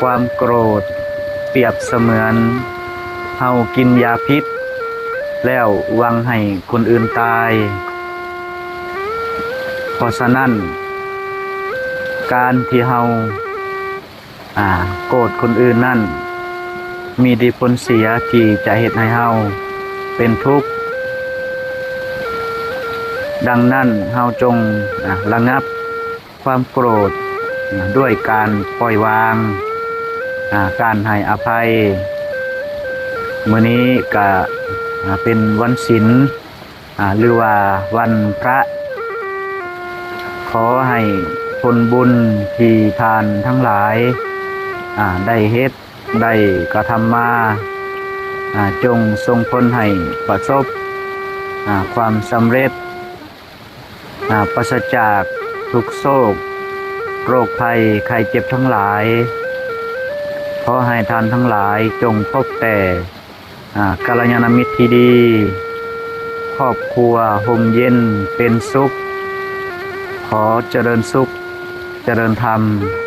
ຄວາມໂກຣດປຽບສະເໝືອນເຮົາກິນຢາພິດ ແລ້ວຫວັງໃຫ້ຄົນອື່ນຕາຍ. ເພາະສະນັ້ນ ການທີ່ເຮົາ ອາ ໂກດຄົນອື່ນນັ້ນ ມີແຕ່ຜົນເສຍທີ່ຈະເຮັດໃຫ້ເຮົາເປັນທຸກ. ດັ່ງນັ້ນ ເຮົາຈົ່ງ ອາ ລະງັບຄວາມໂກດ ອາ ດ້ວຍການປ່ອຍວາງ ອາ ການໃຫ້ອະໄພ. ມື້ນີ້ກະ ອາ ເປັນວັນສິນ ອາ ຫຼືວ່າວັນພະ. ຂໍໃຫ້ຜົນບຸນທີ່ທ່ານທັງຫຼາຍ ອາ ໄດ້ເຮັດ ໄດ້ກະທຳມາ ອາ ຈົ່ງສົ່ງຜົນໃຫ້ປະສົບ ອາ ຄວາມສຳເລັດ ອາ ປາສະຈາກທຸກໂສກໂລກໄພໄຂ້ເຈັບທັງຫຼາຍ. ຂໍໃຫ້ທ່ານທັງຫຼາຍຈົ່ງພົບແຕ່ ອາ ກັນລະຍານະມິດທີ່ດີ, ຄອບຄົວຮົ່ມເຢັນເປັນສຸກ. ຂໍຈະເລີນສຸກ ຈະເລີນທຳ.